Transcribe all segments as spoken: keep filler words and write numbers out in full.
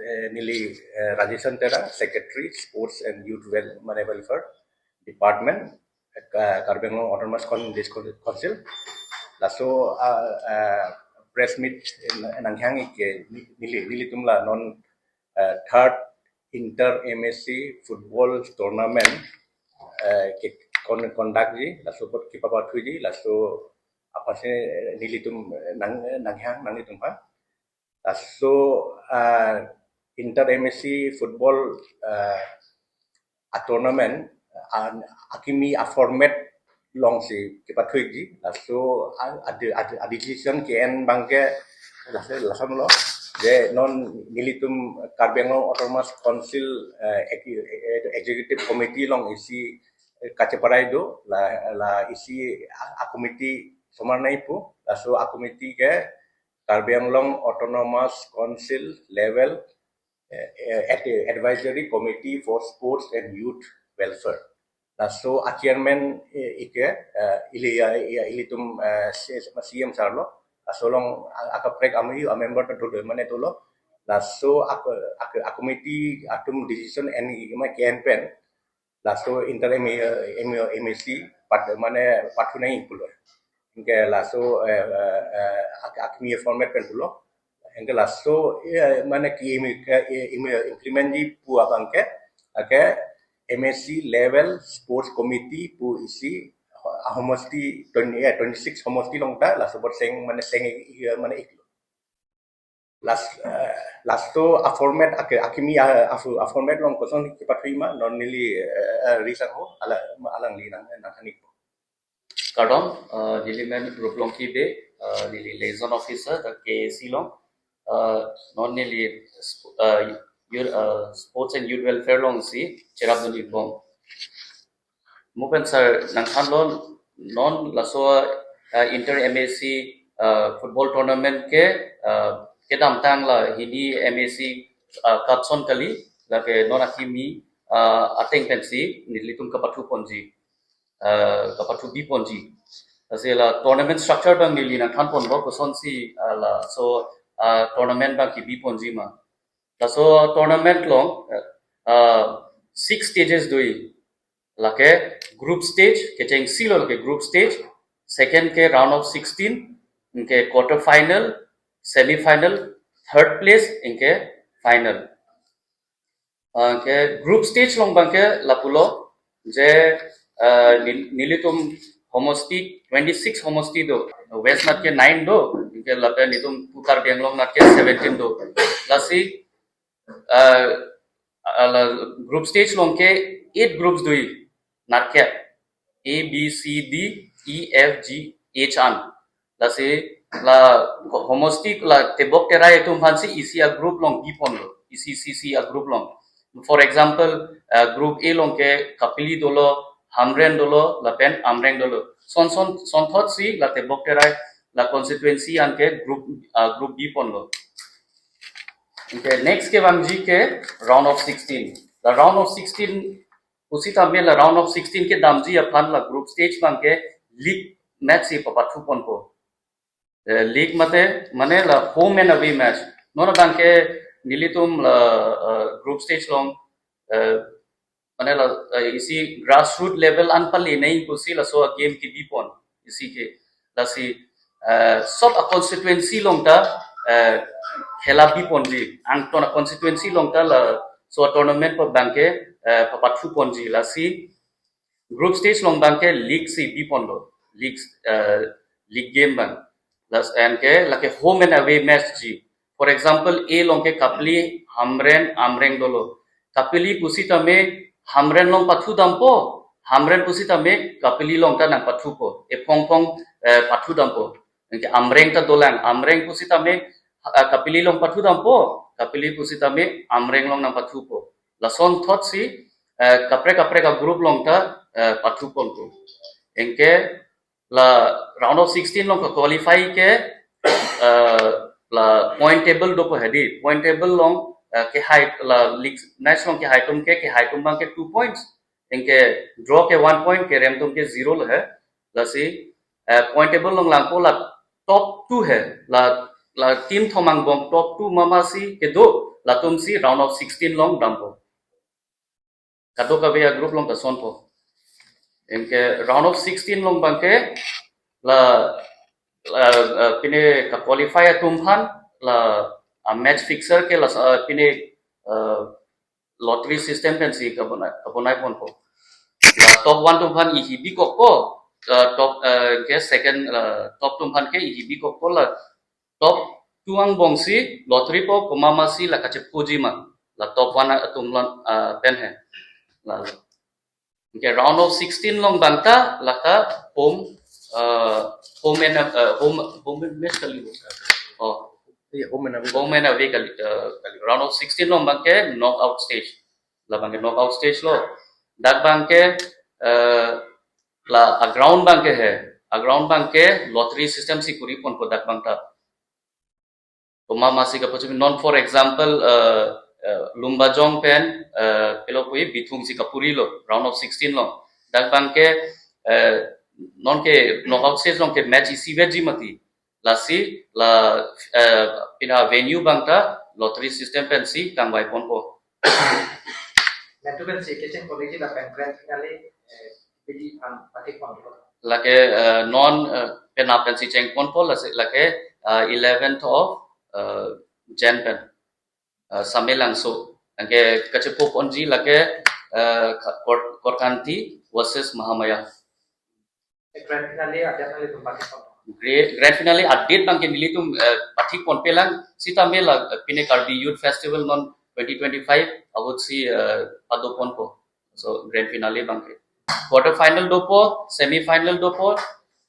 Eh, neli eh, Rajesh Terang, Secretary, Sports and Youth Well, mane Welfare Department, eh, Karbi Anglong Autonomous Con-, District Council. Laso ah, ah, press meet nang-, nanghang ik ke ni-, neli, nelitum la non eh, third Inter M A C Football Tournament eh, ke con-, conduct ji, laso apot kepapathuji, laso apotsi eh, nelitum eh, nang-, nanghang nanglitum aphan. Laso ah, Inter M A C Football eh, a tournament ah, akimi a format alongsi kepathu ikji, laso ah, a de-, a de-, a decision ke-en abangke laso, laso lo. Je non nelitum Karbi Anglong Autonomous Council eh, ex-, eh, Executive Committee along isi eh, kacheparai do, la, la isi a, a committee osomar nangji pu, laso a committee ke Karbi Anglong Autonomous Council Level eh, eh, Ad-, Advisory Committee for Sports and Youth Welfare. Laso a chairman eh, ik ke eh, ili, ya, ya, ilitum eh, C-, C M sir lo. Laso along a, akaprek ami a member ta dolo mane dolo. Laso a, a, a committee atum decision en ik ma ke-en pen, laso Inter M A, M A, M A C pat mane pathu nangji pulo. Anke laso eh, eh, eh, ak-, akimi format pen pulo. Anke laso eh, mane ki imi ke eh, imi implement ji pu abangke, ake M A C Level Sports Committee pu isi ah, homosti twenty, eh, twenty-six homosti along ta, laso apot seng mane seng eh, mane iklo. Last eh, laso a format ake akimi a, a, a format along koson kepathu ma, non neli eh, eh, Ri sangho ala, alangli nang, nangthan ik. Kardom, eh, neli men Ruplongki Bey, eh, neli liaison officer the K A C along. Eh, non neli sp-, eh, youth, eh, Sports and Youth Welfare alongsi cherapdun ikbom. Mo pen sir nangthanlo, non laso eh, Inter M A C eh, Football Tournament ke eh, kedamtang la hini M A C eh, cup ason kali, lake non akimi eh, ateng pensi nelitum kapathu ponji, eh, kapathu bi ponji. Lasi la tournament structure abang neli nangthan ponpo, kosonsi eh, laso eh, tournament abang kebi ponji ma. Laso tournament along eh, eh, six stages do. Lake group stage, kechengsi lo lake group stage, second ke round of sixteen, anke quarter final, semi final, third place, anke final. Anke group stage along abangke lapulo, je eh, nel-, nelitum homosti, twenty-six homosti do, West anat ke nine do, anke lapen nelitum pu Karbi Anglong anat ke seventeen do. Lasi eh, ala group stage along ke eight groups do, anat ke A, B, C, D, E, F, G, H an. Lasi la homosti la tebok terai atum aphansi isi a group along bi ponlo, isi isi isi a group along. For example, eh, group A along ke Kapili dolo, Hamren dolo, lapen Amreng dolo. Son son sonthotsi la tebok terai la constituency anke group ah, group bi ponlo. Okay, next kevangji ke round of sixteen. La round of sixteen pusitame la round of sixteen kedamji aphan la group stage abangke league match si papathu ponpo. Eh, league mate mane la home and away match. Non abangke nelitum la eh, group stage along eh, mane la eh, isi grassroot level an pali nangji pusi laso a game kebi pon. Isi ke lasi eh, sob a constituency along ta eh, khela bi ponji. Angton a constituency along ta laso a tournament pa abangke eh, papathu ponji. Lasi group stage along abangke league si bi ponlo. League eh, league game abang. Lasi anke lake home and away match ji. For example, A along ke Kapili, Hamren, Amreng dolo. Kapili pusitame Hamren along pathu dampo, Hamren pusitame Kapili along ta nangpathupo. Ephong phong eh, pathu dampo. Anke Amreng ta dolang, Amreng pusitame eh, Kapili along pathu dampo, Kapili pusitame Amreng along nangpathupo. Lasonthotsi eh, kaprek kaprek a group along ta eh, pathu ponpo. Anke la round of sixteen along ka-qualify ke eh, la point table dopo hedi. Point table along eh, kehai la league match along kehai atum ke, kehai atum abangke two points. Anke draw ke one point, kerem atum ke zero lo he. Lasi eh, point table along langpo la top two he. La la team thom angbong top two mama si kedo. Latum si round of sixteen along dampo. Kadokave a-group along ta lasonpo. Anke round of sixteen along abangke la, la, eh, pine ka-qualify atum aphan la, ah, match fixer ke la, eh, pine, eh, lottery system pensi kabonai, kabonai ponpo. La top one atum aphan ihi bikokpo, eh, top, eh, ke second, eh, top atum aphan ke ihi bikokpo, la top two angbong si lottery po, komat ma si la kachepuji ma, la top one atum along, eh, pen he. La, anke round of sixteen along abang ta la ka home, eh, home and, eh, home, home and match kali. Oh, Iya, home and away. Home and away kali, eh, kali. Round of sixteen along abangke knockout stage. La abangke knockout stage lo. Dak abangke, eh, la a-ground abangke he. A-ground abangke lottery system si kuri ponpo dak abang ta. Komat ma si kapachipi non, for example, eh, eh, Lumbajong pen, eh, pilo pu Bithung si kapuri lo, round of sixteen along. Dak abangke, eh, non ke knockout stage along ke match isiveji mati. Lasi la, eh, pine venue abang ta lottery system pensi kangvai ponpo. Latum pensi kecheng college lapen grand finale, eh, bidi an patik ponpo. Lake, eh, non, eh, penap pensi cheng ponpo, lasi lake, eh, eleventh of, eh, Jan pen, eh, Samelangso. Anke kachepo ponji lake, eh, Ka-, Kor-, Korkanthi versus Mahamaya. Grand finale adia nanglitum patik ponpo. Gra-, grand finale a-date abangke nelitum, eh, patik ponpelang, sitame la, eh, pine Karbi Youth Festival non twenty twenty-five ahut si, eh, pado ponpo. So grand finale abangke. Quarter final dopo, semi final dopo,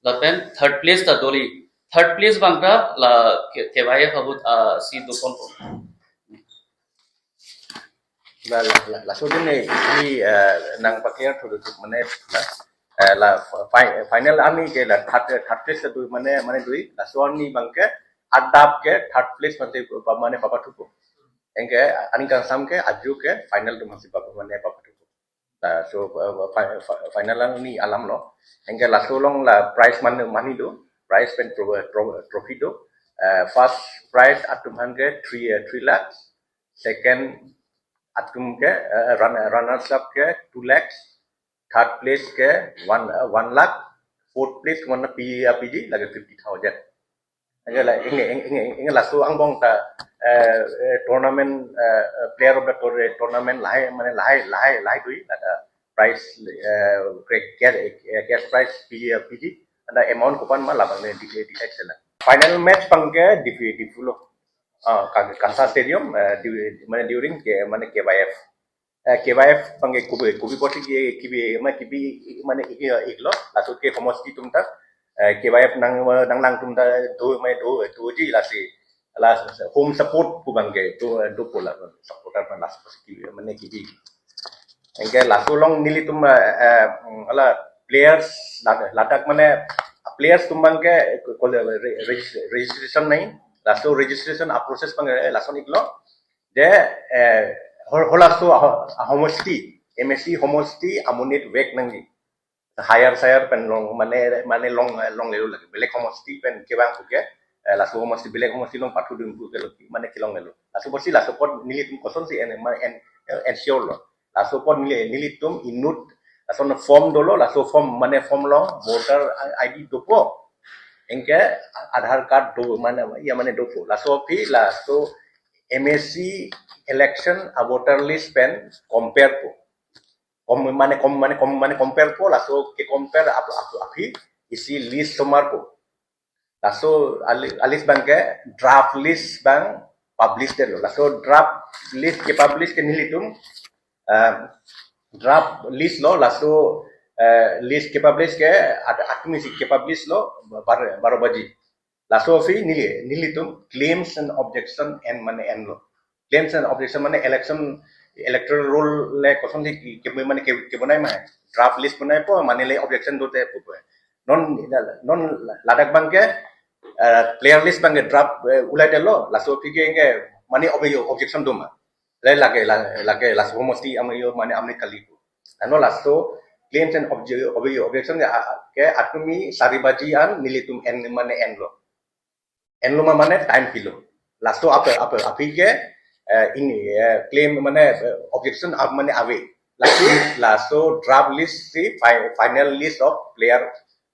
lapen third place ta doli. Third place abang ta la K-, KYF ahut, ah, si do ponpo. La, la, la, laso adim ne, ini, eh, nangpa-clear thudu mane, la, eh, la fi-, final arni ke la third, third place ta do mane, mane dui, laso arni abangke adap ke third place mane, mane papathupo. Anke aning kangsam ke ajo ke final atum si papa mane papathupo. Laso, eh, fi-, fi-, final arni alam lo. Anke laso along la prize mane, mane do, prize pen tro-, tro-, trophy do. Eh, first prize atum aphan ke three, eh, three lakhs. Second atum ke, eh, run-, runners up ke two lakhs. Third place ke one, eh, one lakh. Fourth place ke mana P, eh, P G lagi fifty thousand. Anke la, anke, anke, anke, anke laso angbong ta, eh, eh, tournament, eh, eh, player of the tour-, tournament lahai, mane lahai, lahai, lahai dui, la ta prize, eh, cra-, ca-, eh, cash prize P, eh, P G, ada amount kopan ma labang ne di, di, di, la. Final match abangke di, di pulo. Ah, Ka-, Kansa Stadium, eh, di, mane during ke, mane KYF. Eh, KYF abangke kopi, kopi apotsi ke, kibi, mane kibi, mane ik, iklo, laso ke homosti atum ta, eh, KYF nang, nanglang atum ta do, mane do, doji lasi, la home support pu abangke do, dopo la, supporter abang laso apotsi kibi, mane kibi. Anke laso along nelitum, eh, eh, ala players, la-, ladak mane players atum abangke ko-, ko-, re-, regis-, registration nai, laso registration a-process abangke lason iklo, je, eh, hol-, holaso aho-, ahomosti, M A C homosti amonit vek nangji. Higher, higher pen long, mane, mane long, longlelo lagi. Belek homosti pen kevang puke, eh, laso homosti, belek homosti along pathudun puke lo, mane kelonglelo. Laso apotsi, laso apot nelitum kosonsi en, mane en, ensure lo. Laso apot neli, nelitum inut, laso form dolo, laso form, mane form along voter I D dopo. Anke Aadhaar card do, mane, iya mane dopo. Laso aphi, laso M A C election a-voter list pen compare po. Kom, mane kom, mane kom, mane compare po, laso ke-compare ap, ap, aphi isi list somar po. Laso ali-, a-list abangke draft list abang publish detlo. Laso draft list ke-publish ke nelitum, eh, draft list lo, laso, eh, list ke-publish ke ad-, atum isi ke-publish lo bar-, baro baji. Laso aphi neli, nelitum claims and objection en mane enlo. Claims and objection mane election, electoral roll le kosonsi ke, ke, mane ke, kebonai ma, draft list bonai po, mane le objection dote pu po. Non, non ladak abangke, eh, player list abangke draft, eh, ulai detlo, laso aphi ke, ke mane obje-, objection do ma. Le lake, la-, lake laso homosti amne yo mane amne kali pu. Ano laso claims and obje-, obje-, objection ke, a-, ke atum isi sari baji an nelitum en mane enlo. Enlo ma mane time pilo. Laso apa, apa, aphi ke, eh, ini eh, claim mane eh, objection ap mane ave. Lasi laso draft list si fi- final list of player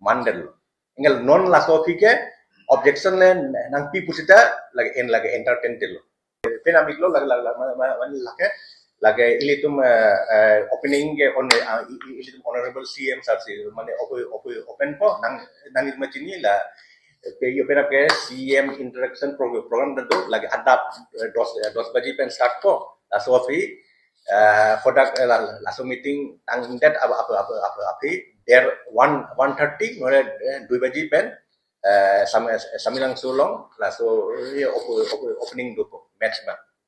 mandel. Ingel non laso aphi ke objection le nangpi pusita lake en lake entertain telo. Pen amiklo lake lake lake mane mane lake lake ilitum eh, eh, opening ke on ah, i- i- ilitum honorable C M sir si mane opo opo open po nang nang machini la pe yo pen ke C M interaction program program tentu lake adap eh, dos eh, dos baji pen start po laso aphi eh, kodak eh, la- laso meeting tangdet apa apa apa apa aphi der one one thirty nore eh, dui baji pen eh, sam- eh, Samelangso along laso eh, opo- opo- opening do po match ma.